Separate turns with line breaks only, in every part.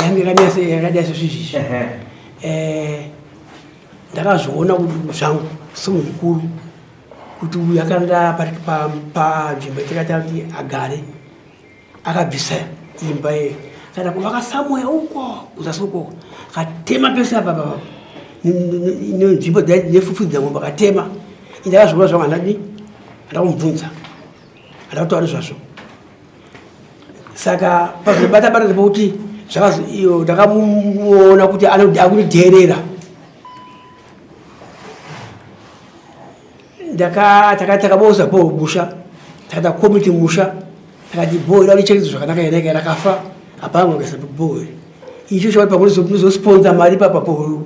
Yange yakadai sezvizvizvi. Eh, ndakazviona kuti zvangu semunhu mukuru kuti uyu akanga panzvimbo yatakaita kuti agare akabvisa imba iye kana kuvaka somewhere uko kuzasi uko akatema pese apa papa nenzvimbo nefufudza mombe akatema indakazviona zvangu handadi handakumubvunza handakutaura nezvazvo saka pazobata bata pokuti zvakazo iyo ndakamuona kuti akundidheerera Takaboza bho musha takaita komiti musha takati bho ira richengetedzwa zvakanaka here rakafa hapana kuongesa bho iri icho chawati pakunozosponsor mari papa bho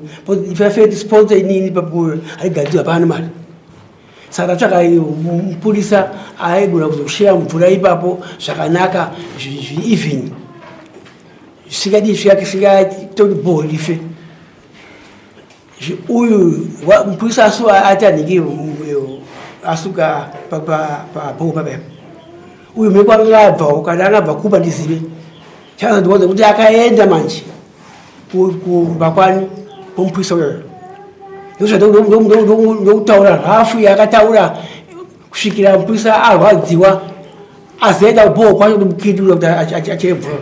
if I fail to sponsor inini papo harigadzirwa hapana mari saka tatsvaka mupurisa aigona kuzoshera mvura ipapo zvakanaka zviri even zvisingadii zvisingaite kuti bho rife Uyu mupurisa asu ati anhingi asuka pabhoo papa uyu meko anga abvawo kana anga abva kuba ndizive chakazondiwadza kuti akaenda manje kumba kwani kwomupurisa uyoyo ndokutaura rafu yaakataura kusvikira mupurisa arwadziwa azoenda kubhoo kwacho kumukindura kuti achere mvura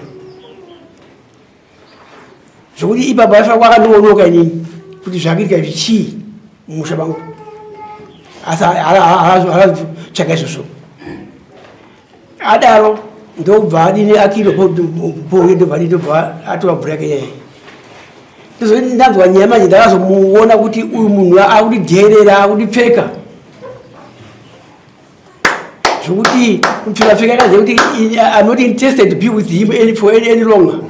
Zvokuti ipapo aifanira kuva akandionoka inini kuti zvakuitika izvi chii mumusha mangu asi haatsvaga izvozvo adaro ndobva adini akiro bhoe ndobva adini ndobva atora mvura yake nyaya ndanzwa nyaya manje ndakazomuona kuti uyu munhu akundidheerera akundipfeka zvokuti kupfeka pfeka kaze kuti I'm not interested to be with him any, for any, any longer.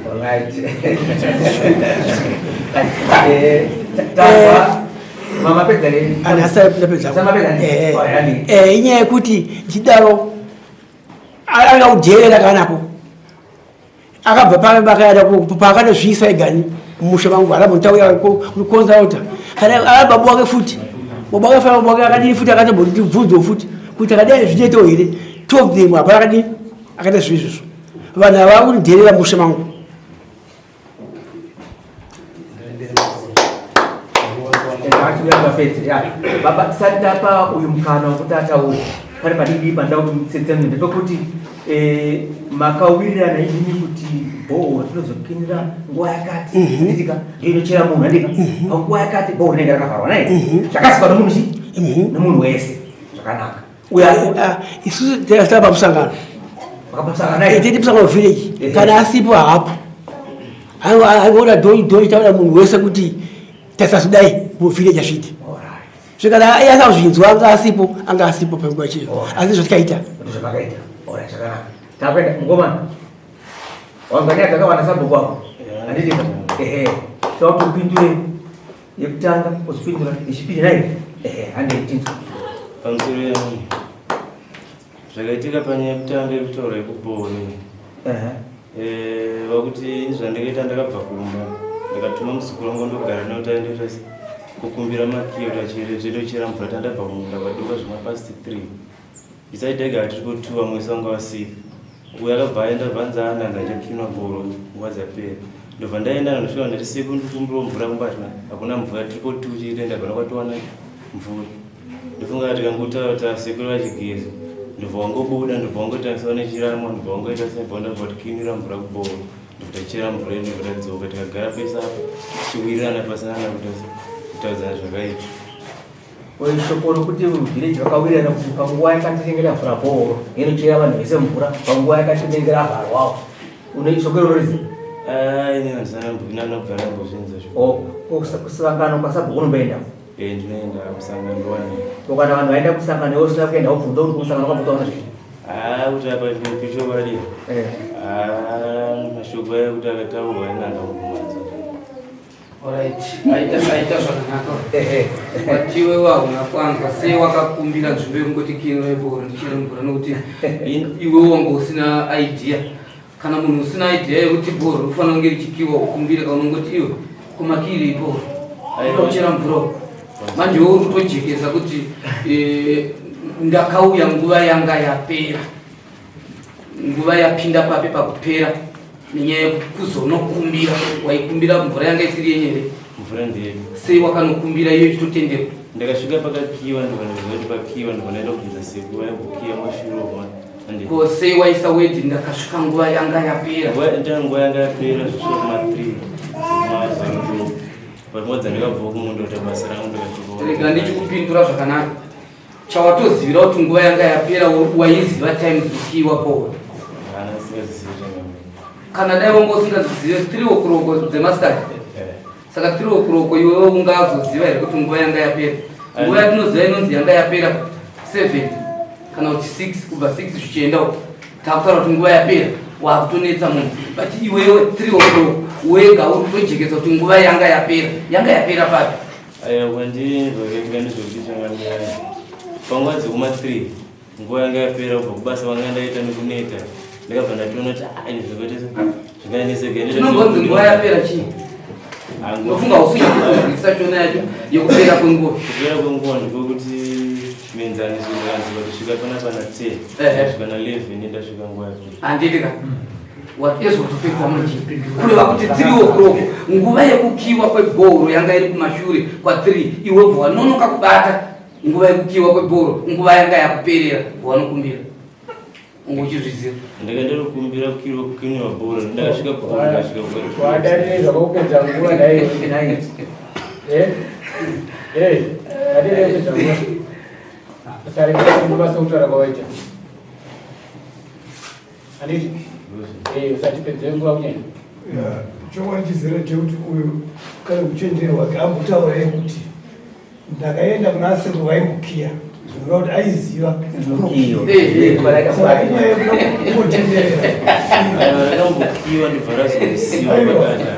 Eh, inyaya yekuti chidaro akakudheerera kanako akabva pake pakaenda paakanozviisa egani mumusha mangu arambotauya kukonzauta kana baba wake futi baba wake fana baba wake akadini futi akatombotibvunzo futi kuti akadai zvinoitawo here two of them hapana akadini akaita zvinhu izvozvo vanhu ava vakundidherera musha mangu
Baba tisati tapa uyu mukana wekuti ataure pane padidi pandida kuti mutsetse ndepekuti eh, makawirirana imimi kuti bhohoro tinozokinira nguva yakati mhm. nditika inochera munhu andika mhm. panguva yakati bhohoro rinenge rakavharwa nai mhm. zvakasikwa nomunhu chi nomunhu wese zvakanaka
ah, isusu tava pamusangano tete musangano village kana asipo haapo aiona doi doi taura munhu wese kuti tasazodai muvillage azviite Zvikana iye akazvinzwa anga asipo anga asipo panguva chiyo asi zvatikaita
zvamakaita ora zvakanaka takuenda mukomana wangania takawana sabhuku wako handiti ehe tawakupindure yekutanga uzipindura yechipiri nayo ehe handei tinzwa
pamusoro yangu Zvakaitika panyaya yekutanga yekutaura yekubhoni eh, vakuti zvandakaita ndakabva kumba ndakatuma muzukuru wangu ndogara naye kuti aende tose kukumbira makiya kuti achere zvetochera mvura tandabva kumunda kwaduka zvima past 3 isaidega tiri kutuva mwese wanga wasipa uyo akabva aenda bvanza ananza achakinwa bhoro nguva dzapera ndobva ndaenda ndosvika ndati siku ndikumbirawo mvura kumba hakuna mvura tiri kotu chete ndabva kwatowana mvura Ndofunga tikangotaura kuti asekuru vachigeza ndobva wangobuda ndobva wangotangisawo nechiramwa ndobva wangoita sei ndobva ndabva tikinira mvura kubhoro ndobva tachera mvura yedu ndobva tadzoka tikagara pese apa tichiwirirana pasina kana kuita sei kutaudzana zvakaipa.
Oyo shoko rokuti village vakawirirana kuti panguva yakati rinenge ravhura bhohoro inochera vanhu vese mvura panguva yakati rinenge ravharwawo une shoko iroro riziva
Ah, ini handisana ndinobva ndambozvinzwa
shoko. Oh, kusangano kwasabhuku unomboenda
Eh, ndinoenda kusangano ndowane.
Kana vanhu vaenda kusangano iwe usina kuenda wobvunza kuti kumusangano kwabvunza wana zvii?
Ah, kuti apa chokwadi. Eh. Ah, mashoko ayo kuti akataurwa inanga kumanza.
Alright, aita aita zvakanaka. Eh eh. But iwe wauna kwanzwa sei wakakumbira nzvimbo yekungoti kino yebhoro ndichine mvura nokuti iwe wanga usina idea. Kana munhu usina idea yekuti bhoro rinofanira kunge richikiwa ukumbire kana unongoti iwe kumakiri ibhoro inochera mvura manje iwe uri kutojekesa kuti eh, ndakauya nguva yanga yapera nguva yapinda papi pakupera. Nenyaya yekuzonokumbira, waikumbira mvura yanga isiri yenyu here?
Mvura ndeyedu.
Sei wakanokumbira iyo ichitotenderwa?
Ndakasvika pakakiwa, ndikanoziva kuti pakiwa, ndikanaenda kubvunza sekuru vaimbokiya mashure umo.
Ko sei waisa wedi ndakasvika nguva yanga yapera?
Nguva yanga yapera zvisvika kuma 3 mazangu. Panguva dzandakabva kumunda kuita basa rangu ndikasvika.
Rega ndichikupindura zvakanaka. Chawatozivira kuti nguva yanga yapera waiziva time dzokiwa kowa.
Hana singazivi changamire.
Kana dai wanga usingazive 3 o'clock dzemasikati. Saka 3 o'clock iwewe ungazoziva here kuti nguva yanga yapera? Nguva yatinoziva inonzi yanga yapera 7 kana kuti 6, kubva 6 zvichienda uko. Takutaura kuti nguva yapera wakutonetsa munhu, but iwewe 3 o'clock wega uri kutojekesa kuti nguva yanga yapera. Yanga yapera papi?
Aiwa, kwandinzvakaitika ndezvekuti changamire, panguva dzekuma 3 nguva yanga yapera kubva kubasa kwanga ndaita nekuneta, ndakabva ndatoona kuti ah, ini zvakaita zvinganeseka.
Chinombonzi nguva yapera chii? Unofunga usingakuisa chona yacho yekupera kwenguva?
Kupera kwenguva ndikokuti mienzaniso ndikanzi kusvika pana 10 kusvika na 11 ndasvika nguva yapera.
Handiti ka wapedza kutopedza manje, kureva kuti 3 o'clock nguva yekukiwa kwebhoro yanga iri kumashure kwa 3, iwe bva wanonoka kubata nguva yekukiwa kwebhoro, nguva yanga yakuperera, wanokumbira unge uchizviziva.
Ndakaenda kukumbira kukiniwa bhoro, ndakasvika kubhoro, ndakasvika.
Wadarire zvakakupedza nguva dai. Eh? Eh, wadarire kupedza nguva. Usarega nguva sekutaura kwawaita. Handiti? Eh, usatipedze nguva kunyanya.
Ya, chokwadi chizere chekuti uyu kana kuchenjeri hwake ambotaura kuti ndakaenda kuna sekuru vaimbokiya, zvinoreva kuti aiziva. Saka inyaya yekuda kungotenderera.
Rakambokiwa ndibva razosiwa pakata.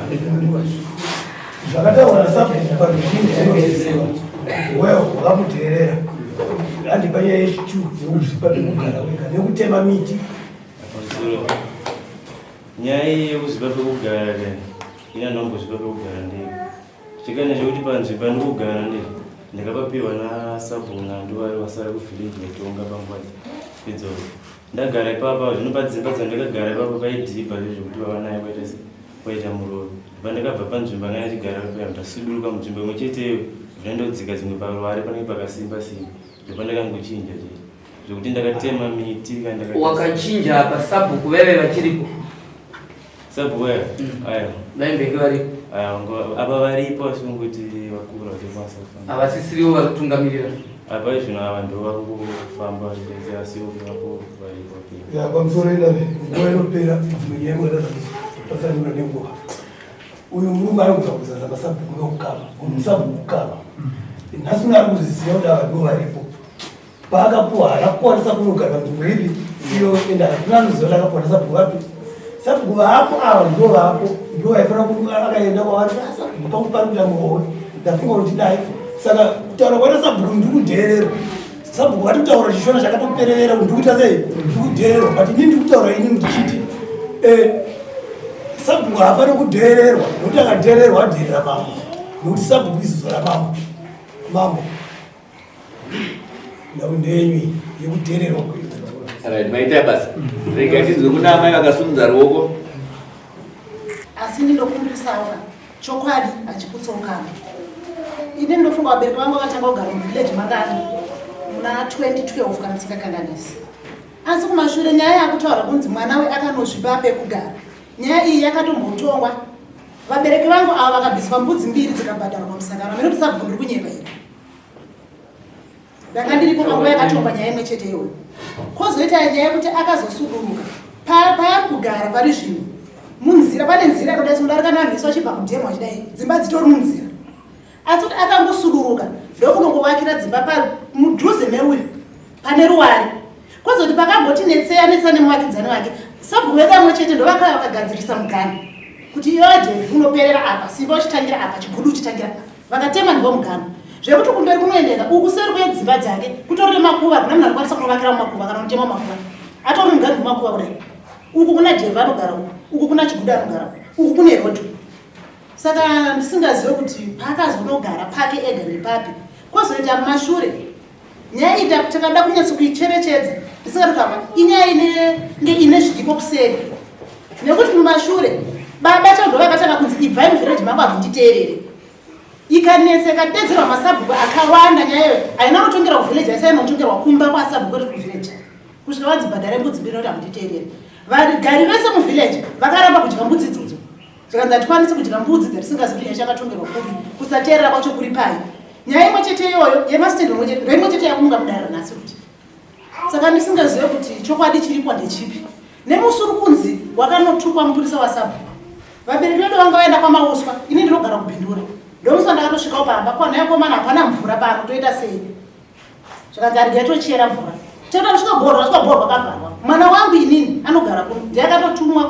Zvakataura sabhuku paruzhinji zvinozviziva well, wakamuteerera handi panyaya yechitu yekuzvipa pekugara wega nekutema miti.
Pamusoro, nyaya iyi yekuzvipa pekugara ka, ina ndombozvipa pekugara ndega. Chikanya chekuti panzvimbo pandikugara ndi ndakapapiwa nasabhuku nandu vari vasara kuvillage vaitonga panguva idzodzo. Ndagara ipapa zvino, padzimba dzandakagara ipapo paidhibha zvezvekuti vava naye kwaita se kwaita muroro. Pandakabva panzvimbo anga achigara paya, ndasuduruka munzvimbo imwe cheteyo, zvandodzika dzimwe paruware panenge pakasimba simba, ndopandakangochinja chete zvekuti ndakatema miti kana ndakaita.
Wakachinja apa sabhuku vaive vachiripo?
Sabhuku aya? Aya.
Vaimbenge varipo?
Aya, apa varipo, asi kungoti vakura vachikwanisa kufamba.
Havasisirivo vari kutungamirira?
Apa izvino ava ndo vari kufamba, asi vapo varipo.
Ya, pamusoro inave nguva inopera, dzimwe nyaya imwe tatsanura nenguva. Uyu murume ari kubva kuzaza masabhuku vekukama, musabhuku kukama nhasi uno ari kuzviziva kuti ava ndo varipo. Paakapuwa haana kukwanisa kunogara nzvimbo ipi iyo, ende hakuna anoziva kuti akapuwa nasabhuku vapi. Sabhuku vaapo ava ndo vapo, ndo vaifanira ku akaenda kwavari, "Ah, sabhuku pangu pari kuita murowe, ndafunga kuti dai." Saka kutaura kwaita sabhuku ndikudheererwa, sabhuku vatitaura chishona chakatoperevera kuti ndikuita sei, ndikudheererwa. But inini ndikutaura inini ndichiti sabhuku haafaniri kudheererwa, nekuti akadheererwa adheerera mambo, nekuti sabhuku izizo ramambo. Mambo, ndau ndenyu iyi yekudheererwa kwedu.
Right, maita basa. Rega tinzwe kuna amai vakasimudza ruoko.
Asi ndinokumbirisawo, chokwadi hachikutsaukana. Ini ndinofunga vabereki vangu vakatanga kugara muvillage makani muna 2012 kana ndisingakanganisi. Asi kumashure nyaya yakutaura kunzi mwana we akanozvipa pekugara, nyaya iyi yakatombotongwa. Vabereki vangu ava vakabviswa mbudzi mbiri dzikabhadharwa pamusangano. Amene kuti sabhuku ndiri kunyepa here? Ndanga ndiripo panguva yakatongwa nyaya imwe chete iyoyo. Kwozoita nyaya yekuti akazosuduruka paari kugara pari zvino munzira, pane nzira inodai kudarika nevanhu vese vachibva kudhemu vachidai, dzimba dzitori munzira. Asi kuti akangosuduruka ndokunongovakira dzimba mudhuze meuyu pane ruware. Kwozoti pakamboti netseya netsa nemuvakidzani wake, sabhuku vedu amwe chete ndovakauya vakagadzirisa mugano kuti iyoadhevhi unoperera apa, simba uchitangira apa, chigudu uchitangira apa. Vakatema ndiwo mugano zvekuti kumberi kunoendeka uku seri kwedzimba dzake kutori nemakuva. Kuna munhu anokwanisa kunovakira mumakuva kana kunotema mumakuva, atori mugano wemakuva kudai. Uku kuna dhevhi anogara uku, uku kuna chigudu anogara uku, uku kune rodho. Saka ndisingazive kuti paakazonogara pake ega ndepapi. Kwozoita mumashure nyaya iyi takada kunyatso kuicherechedza, ndisingati kama inyaya inenge ine zvidipo kuseri. Nekuti mumashure baba chavo ndovakatanga kunzi ibvai muvhireji mangu hamunditeerere. Ikanetsa ikadedzerwa masabhuku akawanda nyaya iyoyo haina kutongerwa kuvhileji asi yainotongerwa kumba kwasabhuku kwete kuvhileji kusvika vanzi bhadharai mbudzi mbiri nokuti hamunditeerere. Vagari vese muvhileji vakaramba kudya mbudzi idzodzo zvikanzi hatikwanisi kudya mbudzi dzatisingazivi kuti nyaya chakatongerwa kupi kusateerera kwacho kuri pai. Nyaya imwe chete iyoyo yemastendi imwe chete ndoimwe chete yakumuka kudare nhasi kuti saka ndisingazive kuti chokwadi chiripo ndechipi. Nemusi uri kunzi wakanotukwa mupurisa wasabhuku vabereki vedu vanga vaenda kwamauswa ini ndinogara kubhindura ndomusi wandakatosvikawo pamba kwanhai akomana hapana mvura pano toita sei zvikanzi arege tochera mvura toita kusvika bhorwa rasvika bhorwa kwakavharwa mwana wangu inini anogara kuno ndiye akatotumwa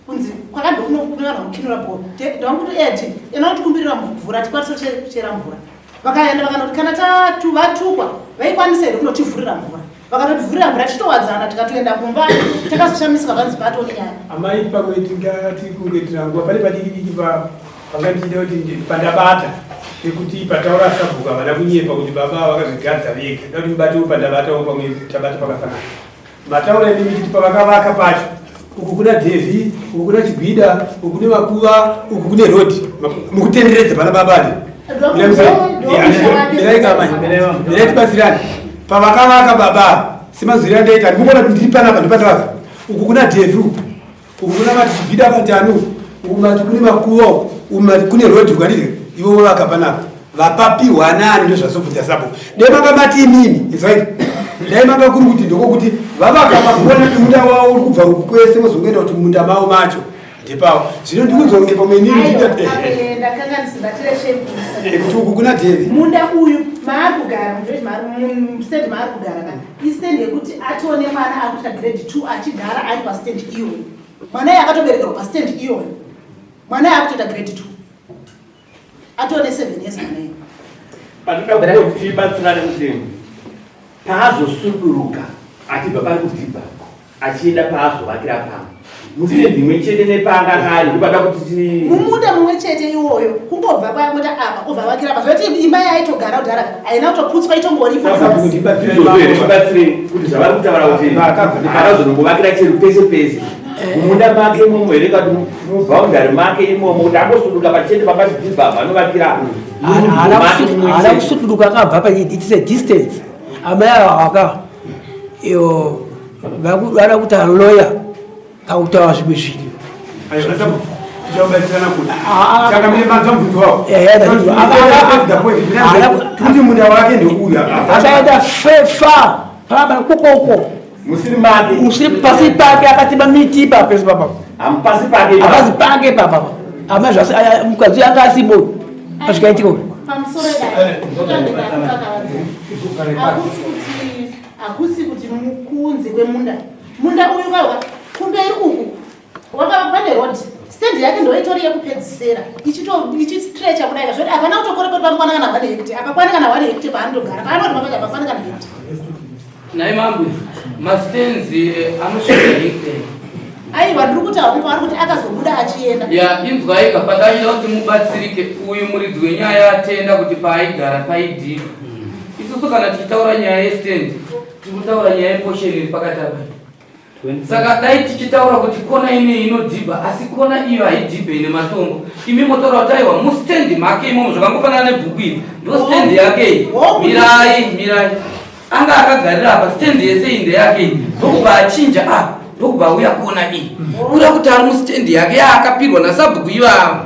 kunzi kwakabva kuno kune vanhu vanokinura bhorwa ndakuti edi ena kutikumbirira mvura tikwanise kuchera mvura vakaenda vakanoti kana vatukwa vaikwanisa here kunotivhurira mvura vakatotivhurira mvura tichitowadzana tikatoenda kumba takazoshamisika vanzi patoni nyaya
amai pamwe tingati kungoitira nguva pane padiki diki panga ndichida kuti pandabata pekuti pataura sabhuku havana kunyepa kuti baba vakazvigadza vega nda kuti mubatewo pandabatawo pamwe tabata pakafanana mataura imi muchiti pavakavaka pacho uku kuna Devi uku kuna Chigwida uku kune makuva uku kune rodhi mukutenderedza pana babani mirai kamai mirai tibatsirane pavakavaka baba semazwiri andaita ndikuona kuti ndiri panapa ndipatavaka uku kuna Devi uku uku kuna mati Chigwida matanu uku mati kune makuva uku mati kune rodhi ukanditi ivo vavaka panapa vapapiwa nani ndozvazobvunza sabo dai manga mati imimi izwai dai manga kuri kuti ndokokuti vavaka makuona kuti munda wavo uri kubva uku kwese vozongoenda kuti munda mavo macho ndepawo zvino ndikuzonge pamwe inini kuti uku kuna Devi
munda uyu maari kugara mustendi maari kugara ka istendi yekuti atone mwana akuita grade 2 achigara ari pastendi iyoyo mwana iye akatoberekerwa pastendi iyoyo mwana iye akutoita grade 2 atone 7 years mwana iye
Panoda kuti tibatsirane kuti paazosuduruka achibva pari kudhibha achienda paazovakira pano musitendi imwe chete nepanga kari ndobada kuti
mumunda mumwe chete iwoyo kungobva kwaangoita apa obva vakira apa zvoti imba yaitogara kudhara haina kutoputswa itongoripo
tibatsire kuti zvavari kutaura kuti haazonongovakira chero pese pese mumunda make imomo here kati mubhaundari make imomo kuti angosuduka pachete papachidhibha apa anovakira
haana kusuduruka akabva pa it is a distance amai ava vaka iyo vada kuti aloya kakutaura zvimwe zvinhu
kuti munda wake ndeuyu
akaenda fefa papa kukoko
musiri make
musiri pasi pake akatema miti papa papa
pasi pake
apasi pake papa ama zvasi mukadzi anga asimo pasvikaitika uyu
pamusoro hakusi kuti kunze kwemunda munda uyu kauka kumberi uku wakava pane road stand yake ndoitori yekupedzisera ichistrecha kudai zvoti hapana kutokorepoti panokwana kana 1 hectare hapakwana kana 1 hectare paanotogara paanoti papacho hapakwana kana hectare
Nhai mambo, mastenzi anosvika hectare.
Aiwa ndiri kutaura kuti ari kuti akazobuda achienda.
Ya inzwaika pandachida kuti mubatsirike uyu muridzi wenyaya atenda kuti paaigara paidhibha. Isusu kana tichitaura nyaya yestand tiri kutaura nyaya yeposheni iri pakati apa. Saka dai tichitaura kuti kona ineyi inodhibha asi kona iyo haidhibhe ine matombo. Imi motaura kuti aiwa mustand make imomo zvakangofanana nebhuku iri ndo stand yake iyi. Mirai mirai. Anga akagarira apa stand yese iyi ndeyake iyi ndokubva achinja apa ndokubva auya kona iyi. Kuda kuti ari mustand yake yaakapirwa nasabhuku ivavo.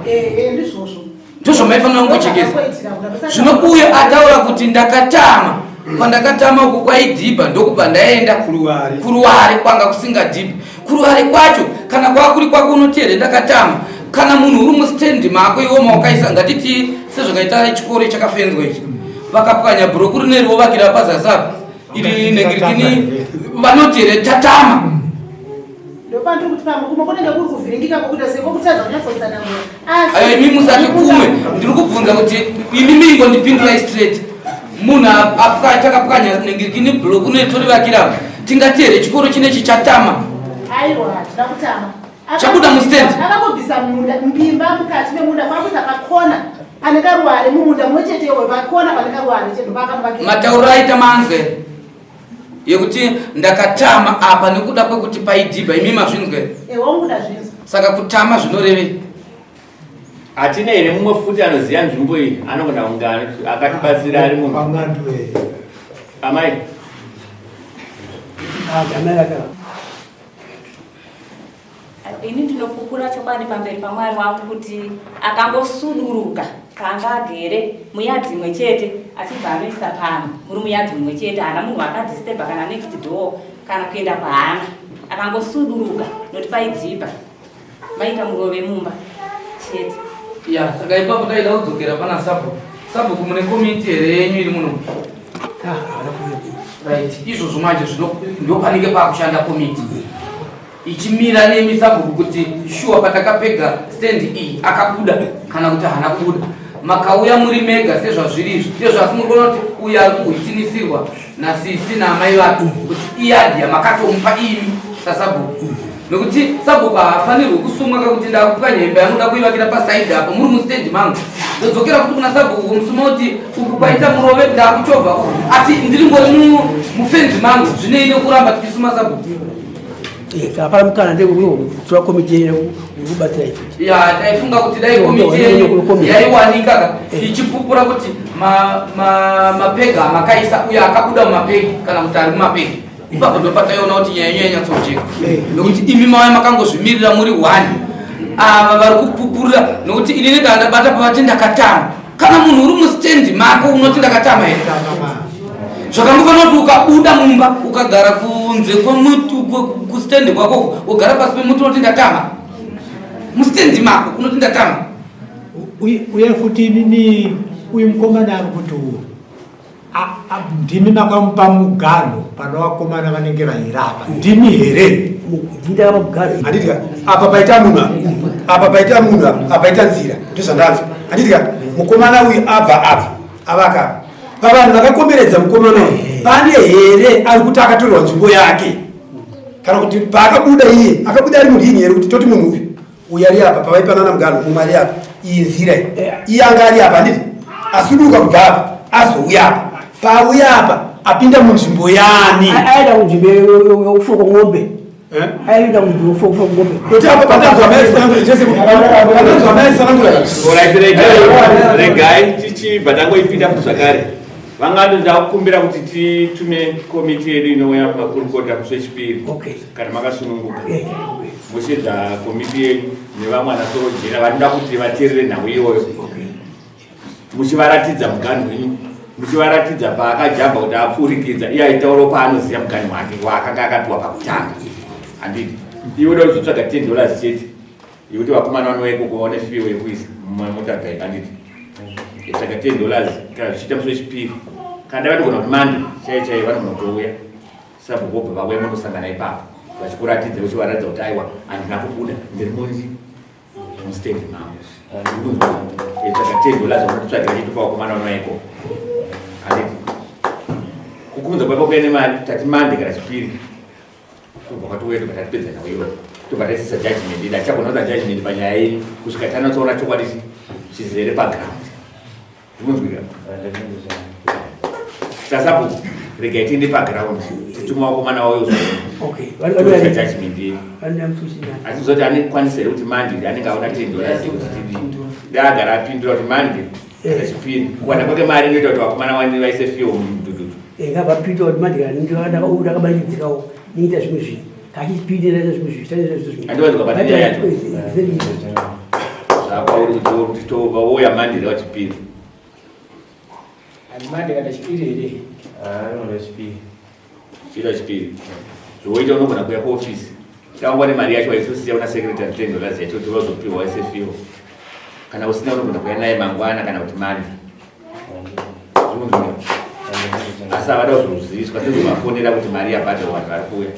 Ndizvozvo.
Ndozvamaifanira kungochekesa. Zvino uyo ataura kuti ndakatama kwandakatama uku kwaidhibha ndokubva ndaenda kuruware kwanga kusingadhibhi. Kuruware kwacho kana kwakuri kwako unoti here ndakatama kana munhu uri mustendi mako iwo mawakaisa ngatiti sezvakaita chikoro chakafenzwa ichi vakapwanya bhuroku rine riovakira pazasi apa iri nengirikini vanoti here tatama
ndopandiri kuti pamwe kumwe kunenge kuri kuvhiringika kwokuita sei kwokutadza kunyatsotsanangura asi
Ayo imi musati kumwe ndiri kubvunza kuti imi mingondipindurai straight munhu takapwanya nengirikini bhuroku netorivakira apa tingati here chikoro chinechi chatama
aiwa hatina kutama
Chabuda mustand.
Akangobvisa munda mbimba mukati memunda kwakuisa pakona pane karuware mumunda mumwe chete iwoyo pakona pane karuware chete ndopaakavakira
matauriro aita manzwe. Yekuti ndakatama apa nekuda kwekuti paidhibha imi mazvinzwa here?
Eh, wangu ndazvinzwa.
Saka kutama zvinorevei?
Hatina here mumwe futi anoziva nzvimbo iyi anogona kunge akatibatsira ari munhu? Amai.
Ini ndinopupura chokwadi pamberi paMwari wangu kuti akangosuduruka paanga agere muyadhi imwe chete achibva anoisa pano muri muyadhi mumwe chete haana munhu akadisturba kana next door kana kuenda kwaana akangosuduruka nokuti paidhibha maita murove mumba chete.
Ya, saka ipapo taida kudzokera pana sabhuku. Sabhuku mune komiti here yenyu iri muno? Right, izvozvo manje zvino ndopanenge pakushanda komiti ichimira nemi sabhuku kuti shuwa patakapega stand iyi akabuda kana kuti haana kubuda. Makauya muri mega sezvazviri izvi ndizvo, asi muri kuona kuti uyu ari kuhwitinisirwa nasisi naamai vake kuti iyadhi yamakatomupa imi sasabhuku, nekuti sabhuku haafanirwi kusumwa kakuti ndakupwanya imba yamuda kuivakira pasaidhi apo muri mustendi mangu. Ndodzokera futi kuna sabhuku kumusuma kuti uku kwaita murove ndakuchovha uku, asi ndiri ngori mufenzi mangu. Zvinei nekuramba tichisuma sabhuku?
Hapana mukana ndekutora komiti yekubatsira ifuti.
Ya, taifunga kuti dai komiti yenyu yaiwanika ka ichipupura kuti mapega amakaisa uyo akabuda mumapegi kana kuti ari mumapegi ipapo, ndopataiona kuti nyaya yenyu yainyatsocheka, nokuti imi mauya makangozvimirira muri one. Ava vari kupupurira nokuti inini kana ndabata pavati ndakatama, kana munhu uri mustendi mako unoti ndakatama here? Zvakangofanira kuti ukabuda mumba ukagara kunze kustendi kwako, wogara pasi pemuti, unoti ndatama? Mustendi mako unoti ndatama?
Uye futi inini, uyu mukomana ari kuti ndimi makamupa muganho pano vakomana vanenge vairapa, ndimi here?
Handiti apa paita munhu, apa paita munhu, apa paita nzira, ndozvandanzwa. Handiti mukomana uyu abva apa avaka pavanhu vakakomberedza mukomana uyu, pane here ari kuti akatorerwa nzvimbo yake, kana kuti paakabuda iye akabuda ari murini here, kuti toti munhu uyu uyu ari apa pavaipanana muganho, mumwe ari apa, iyi nzira iyi, iye anga ari apa, handiti asuduka kubva apa azouya apa, pauya apa apinda munzvimbo yani?
Aenda kunzvimbo yekufuka ng'ombe, aenda kunzvimbo yekufuka ng'ombe.
Kuti apa patanzwa maisanangura.
Alright, regai tichibva tangoipinda futi zvakare. Vanganoda kukumbira kuti titume komiti yedu inouya makurukota musi wechipiri kana makasununguka, moshedza komiti yenyu nevamwe anasorojera vanoda kuti vateerere nhau iyoyo, muchivaratidza muganhu wenyu, muchivaratidza paakajamba kuti apfurikidza iye aitaurawo paanoziva muganhu wake waakanga akapiwa pakutanga. Handiti iwe uda kuzotsvaga $10 chete yekuti vakomana vanouya ikoko vaone fuel yekuisa mumotabike? Handiti tsvaga $10 kana zvichiita musi wechipiri, kana dai vatogona kuti Monday chaiyo chaiyo vanogona kutouya, sabhuku vobva vauya, mondosangana ipapo vachikuratidza, uchivaratidza kuti aiwa, handina kubuda, ndiri mustendi mangu. Tsvaga $10 unototsvagira chitupa vakomana vanouya ikoko. Handiti kukumudza kwaipa kuya nemari, tati Monday kana chipiri kubva kwatouya, tobva tatipedza nhau iyoyo, tobva taisisa judgment ida tichagona kuita judgment panyaya yenyu kusvika tanatsoona chokwadi chizere paground. Zvimunzwika sasapo? Regai tiende paground, tituma vakomana vauyo judgment yedu. Asi zoti anekwanisa here kuti Monday anenge aona $10 yekuti tidii? Daagara apindura kuti Monday kana chipiri, kuwana kwake mari inoita kuti vakomana wani vaise fuel mudhudhudhu.
Ngavapinda kuti manje ndakabanidzikawo niita zvimwe zvinhu kachipindi ndaita zvimwe zvinhu taita zvimwe.
Handiwanzi kubata nyaya yacho zvakwauri kuti tova wouya Monday rewachipiri.
Monday kana chipiri here?
Anoda chipiri.
Chiita chipiri, zvoita unogona kuuya kuofisi tangwa nemari yacho waisosiya una secretary $10 yacho kuti vazopiwa waise fuel. Kana usina, unogona kuuya naye mangwana kana kuti Monday. Asi havada kuzoziviswa sezovafonera kuti mari yabhadharwa, vanhu vari kuuya.